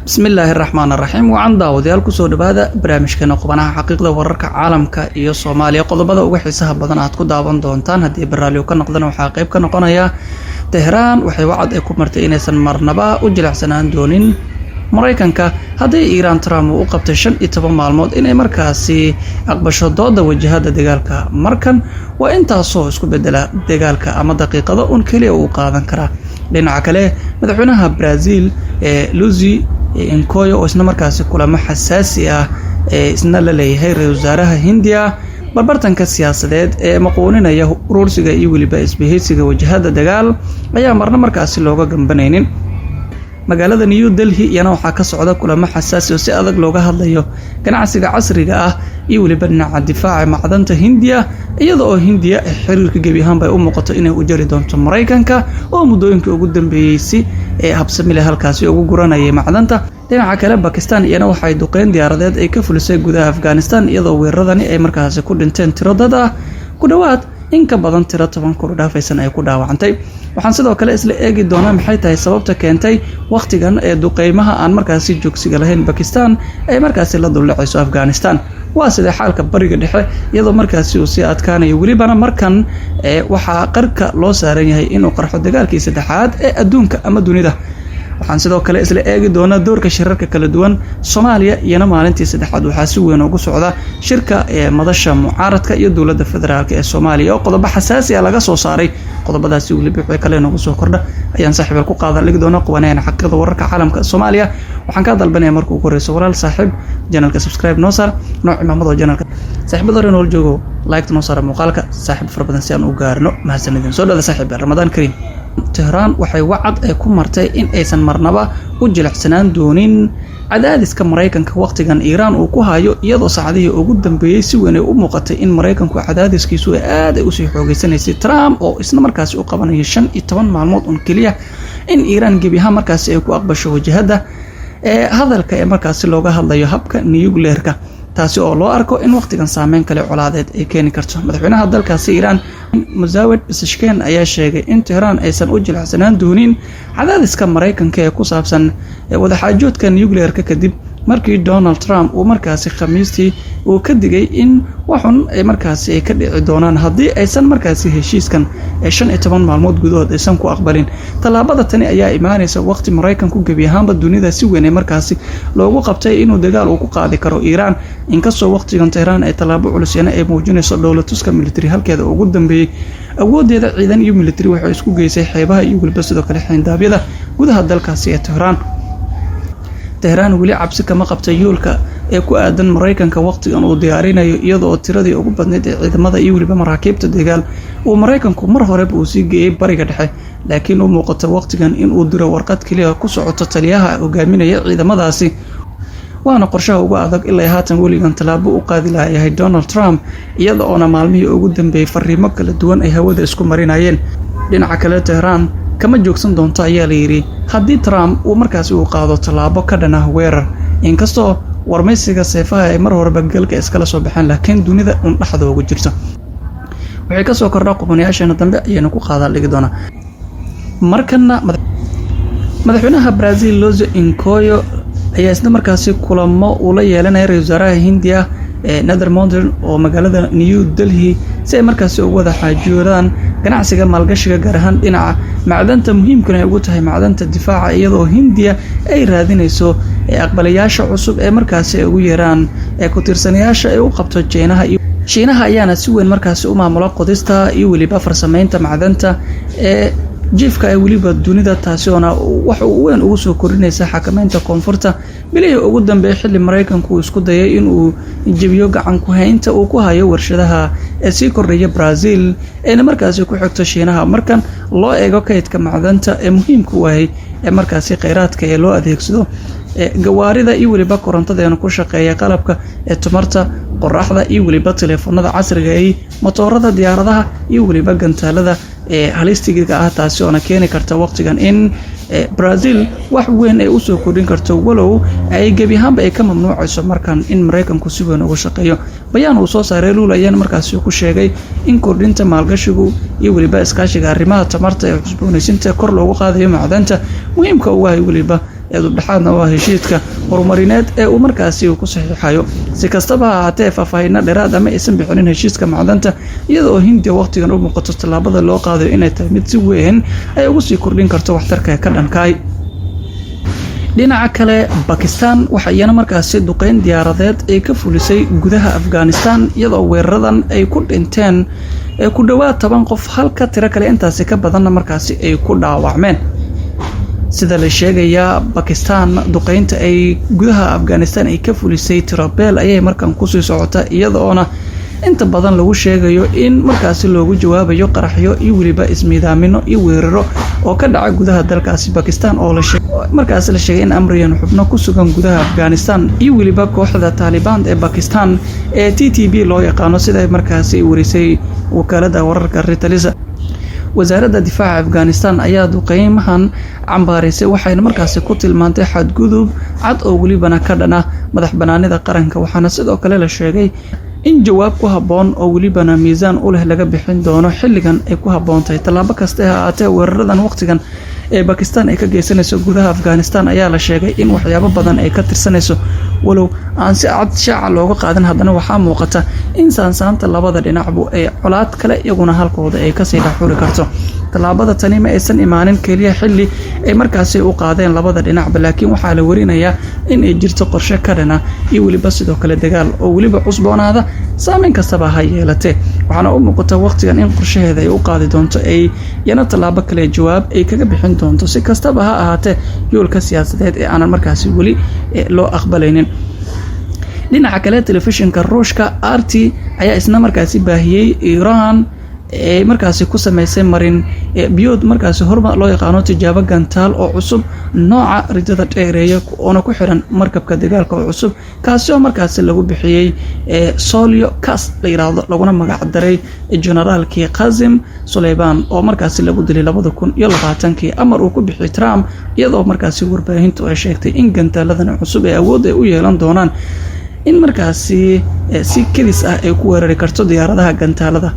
Bismillaahi raxmaan raxiim. Wacan daawadayaal, kusoo dhawaada barnaamijkeena qubanaha xaqiiqda wararka caalamka iyo Soomaaliya. Qodobada uga xiisaha badan aad ku daawan doontaan haddii baraalyo ka noqdana waxaa qayb ka noqonaya: Tehraan waxay wacad ay ku martay inaysan marnaba u jilicsanaan doonin Maraykanka haddii Iiraan Trump uu u qabtay 15 maalmood inay markaasi aqbasho dooda wajahada dagaalka. Markan waa intaasoo isku bedela dagaalka ama daqiiqado un keliya uu qaadan karaa. Dhinaca kale, madaxweynaha Brazil ee Luiz Inkoyo oo isna markaasi kulamo xasaasi ah ee isna la leeyahay ra-isul wasaaraha Hindiya. Barbartanka siyaasadeed ee maquuninaya uruursiga iyo weliba isbahaysiga wajahada dagaal ayaa marna markaasi looga gambanaynin. Magaalada New Delhi iyana waxaa ka socda kulamo xasaasi oo si adag looga hadlayo ganacsiga casriga ah iyo weliba dhinaca difaaca macdanta Hindiya, iyada oo Hindiya xiriirka gebi ahaanba ay u muuqato inay u jari doonto Maraykanka oo muddooyinkii ugu dambeeyey si ee habsami leh halkaasi ugu guranayay macdanta. Dhinaca kale, Bakistan iyana waxay duqeyn diyaaradeed ay ka fulisay gudaha Afghanistan, iyadoo weeraradani ay markaasi ku dhinteen tiro dad ah ku dhowaad in ka badan tiro 10 kun u dhaafaysan ay ku dhaawacantay. Waxaan sidoo kale isla eegi doonaa maxay tahay sababta keentay wakhtigan ee duqeymaha aan markaasi joogsiga lahayn Bakistan ay markaasi la duldhacayso Afghanistan. Waa sidee xaalka Bariga Dhexe, iyadoo markaasi uu sii adkaanayo, welibana markan waxaa qarka loo saaran yahay inuu qarxo dagaalkii saddexaad ee adduunka ama dunida? Waxaan sidoo kale isla eegi doonaa doorka shirarka kala duwan. Soomaaliya iyana maalintii saddexaad waxaa si weyn ugu socda shirka ee madasha mucaaradka iyo dowladda federaalk ee Soomaaliya oo qodobo xasaasi ah laga soo saaray. Qodobadaasi weliba wixii kale noogu soo kordha ayaan saaxiibal ku qaadan dhigi doona qubanayana xaqiiqda wararka caalamka Soomaaliya. Waxaan kaa dalbanaya marka ugu horeyso, walaal saaxiib, channelka subscribe noo saar, noo cimaamado channelka. Saaxiibada hore nool joogo, like noo saara muuqaalka, saaxiib fara badan si aan u gaarno. Mahadsanidin. Soo dhada saaxiib, Ramadaan kariim. Tehraan waxay wacad ay ku martay in aysan marnaba u jilicsanaan doonin cadaadiska Maraykanka wakhtigan Iiraan uu ku hayo, iyadoo saacadihii ugu dambeeyey si weyn ay u muuqatay in Maraykanku cadaadiskiisu aad ay usii xoogeysanaysay. Trump oo isna markaasi u qabanayo 15 maalmood un keliya in Iiraan gebi ahaan markaasi ay ku aqbasho wajahadda ee hadalka ee markaasi looga hadlayo habka niyugleerka, taasi oo loo arko in wakhtigan saameyn kale colaadeed ay keeni karto. Madaxweynaha dalkaasi Iiraan, Masoud Pezeshkian, ayaa sheegay in Tehraan aysan u jilicsanaan doonin cadaadiska Maraykanka ee ku saabsan wadaxaajoodka nuclearka, kadib markii Donald Trump uu markaasi Khamiistii uu ka digay in waxun ay markaasi ay ka dhici doonaan haddii aysan markaasi heshiiskan ee 15 maalmood gudahood aysan ku aqbalin. Tallaabada tani ayaa imaanaysa waqti Maraykanku gebi ahaanba dunida si weyn ee markaasi loogu qabtay inuu dagaal uu ku qaadi karo Iiraan, inkastoo waqtigan Tehraan ay tallaabo culusyana ay muujinayso. Dhoolatuska military halkeeda ugu dambeeyey awoodeeda ciidan iyo military waxay isku geysay xeebaha iyo weliba sidoo kale xeendaabyada gudaha dalkaasi ee Tehraan. Tehraan weli cabsi kama qabta yoolka ee ku aadan Maraykanka waqtigan uu diyaarinayo, iyadoo tiradii ugu badnayd ee ciidamada iyo weliba maraakiibta dagaal uu Maraykanku mar horeba uu sii geeyey Bariga Dhexe, laakiin u muuqato waqtigan inuu diro warqad keliya ku socoto taliyaha hogaaminaya ciidamadaasi. Waana qorshaha ugu adag ilaa haatan weligan tallaabo u qaadi lahayahay Donald Trump, iyada oona maalmihii ugu dambeeyey fariimo kala duwan ay hawada isku marinayeen. Dhinaca kale, Tehraan kama joogsan doonto ayaa la yidhi haddii Trump uu markaasi uu qaado tallaabo ka dhan ah weerar, inkastoo warmaysiga seefaha ay mar horeba galka iskala soo baxeen, laakiin dunida un dhexda ugu jirto. Waxay kasoo kordhaa qubanayaasheena dambe ayaynu ku qaadaa dhigi doonaa. Markana, madaxweynaha Brazil Luiz Inkoyo ayaa isna markaasi kulamo uu la yeelanaya ra-isul wasaaraha Hindiya ee Narendra Modi oo magaalada New Delhi, si ay markaasi ugu wada xaajoodaan ganacsiga, maalgashiga, gaar ahaan dhinaca macdanta muhiimkana ay ugu tahay macdanta difaaca, iyadoo Hindiya ay raadinayso aqbalayaasha cusub ee markaasi ay ugu yeeraan ee ku-tiirsanayaasha ay u qabto Jeynaha. Shiinaha ayaana si weyn markaasi u maamula qodista iyo weliba farsameynta macdanta ee jiifka ee weliba dunida, taasi oona wax weyn ugu soo kordhinaysa xakameynta koonfurta. Bilihii ugu dambeeyay, xilli Maraykanku uu isku dayay inuu jebiyo gacan ku-haynta uu ku hayo warshadaha ee sii kordhaya Brazil, ayna markaasi ku xigto Shiinaha markan loo eego kaydka macdanta ee muhiimka u ahay ee markaasi kheyraadka ee loo adeegsado gawaarida iyo weliba korontadeena ku shaqeeya, qalabka ee tamarta qoraxda iyo weliba teleefoonada casriga ay, motoorada diyaaradaha iyo weliba gantaalada ee halistiga ah, taasi oona keeni karta waqtigan in Brazil wax weyn ay usoo kordhin karto, walow ay gebi ahaanba ay ka mamnuucayso markan in Maraykanku si weyn uga shaqeeyo. Bayaan uu soo saaray Lula ayaana markaasi ku sheegay in kordhinta maalgashigu iyo weliba iskaashiga arrimaha tamarta ee cusboonaysiinta kor loogu qaadayo macdanta muhiimka ugu hay weliba Ee dubdhexaadna waa heshiiska horumarineed ee uu markaasi ku saxiixayo. Si kastaba ha ahaatee, faahfaahinno dheeraad ama aysan bixinin heshiiska macdanta, iyada oo Hindiya waqtigan u muuqato tallaabada loo qaadayo inay tahay mid si weyn ay ugu sii kordhin karto waxtarka ka dhankaay. Dhinaca kale, Bakistan waxa iyana markaasi duqeyn diyaaradeed ay ka fulisay gudaha Afghanistan, iyadoo weeraradan ay ku dhinteen ku dhowaad 10 qof, halka tiro kale intaasi ka badanna markaasi ay ku dhaawacmeen. Sida la sheegayaa, Bakistan duqeynta ay gudaha Afghanistan ay ka fulisay tirobeel ayay markan kusii socota, iyadoona inta badan lagu sheegayo in markaasi loogu jawaabayo qaraxyo iyo weliba ismiidaamino iyo weeraro oo ka dhaca gudaha dalkaasi Bakistan, oo markaasi la sheegay in amriyan xubno ku sugan gudaha Afghanistan iyo weliba kooxda Taalibaan ee Bakistan ee TTP loo yaqaano, sida markaasi warisay wakaalada wararka Reuters. Wasaaradda difaaca Afghanistan ayaa duqeymahan cambaaraysay, waxayna markaasi ku tilmaantay xadgudub cad oo welibana ka dhan ah madax banaanida qaranka. Waxaana sidoo kale la sheegay in jawaab ku habboon oo welibana miisaan u leh laga bixin doono xilligan ay ku habboon tahay. Tallaabo kaste ha ahaatee, weeraradan waqtigan ee Bakistan ay ka geysanayso gudaha Afghanistan ayaa la sheegay in waxyaabo badan ay ka tirsanayso, walow aan si cad shaaca looga qaadin. Haddana waxaa muuqata in saansaanta labada dhinacbu ay colaad kale iyaguna halkooda ay kasii dhexxuri karto. Tallaabada tani ma aysan imaanin keliya xilli ay markaasi u qaadeen labada dhinacba, laakiin waxaa la warinayaa in ay jirto qorshe ka dhana iyo weliba sidoo kale dagaal oo weliba cusboonaada, saameyn kastaba ha yeelatee. Waxaana u muuqata waqtigan in qorshaheeda ay u qaadi doonto ay yana tallaabo kale jawaab ay kaga bixin doonto, si kastaba ha ahaatee, yoolka siyaasadeed ee aanan markaasi weli loo aqbalaynin. Dhinaca kale, telefishinka Ruushka RT ayaa isna markaasi baahiyey Iiraan ee markaasi ku sameysay marin biyood markaasi horma loo yaqaano tijaabo gantaal oo cusub, nooca ridada dheereeya, oona ku xiran markabka dagaalka oo cusub, kaasi oo markaasi lagu bixiyey Solio Cas la yiraahdo, laguna magac daray generaalkii Qazim Suleyban oo markaasi lagu dilay 2020-kii amar uu ku bixiyay Trump, iyadoo markaasi warbaahintu ay sheegtay in gantaaladan cusub ee awood ay u yeelan doonaan in markaasi si kedis ah ay ku weerari karto diyaaradaha gantaalada.